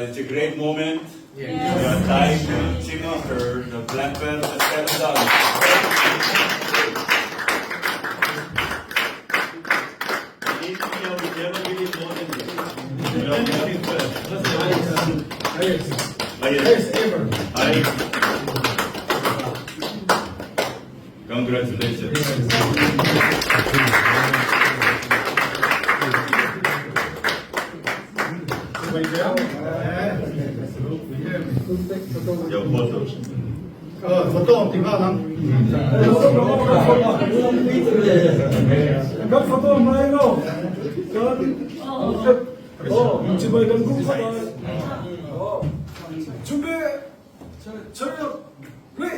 It's a great moment. Yes. We are tying Chinga her the black belt at seven dan. In India, we never really more than this. We are nothing first. Highest. Highest. Highest ever. Highest. Congratulations. Your photo. Photo ti nghal ang. Kan photo hmai lo. Kan oh, chibai kan kum khat ai. Oh. Chumbe chariot re.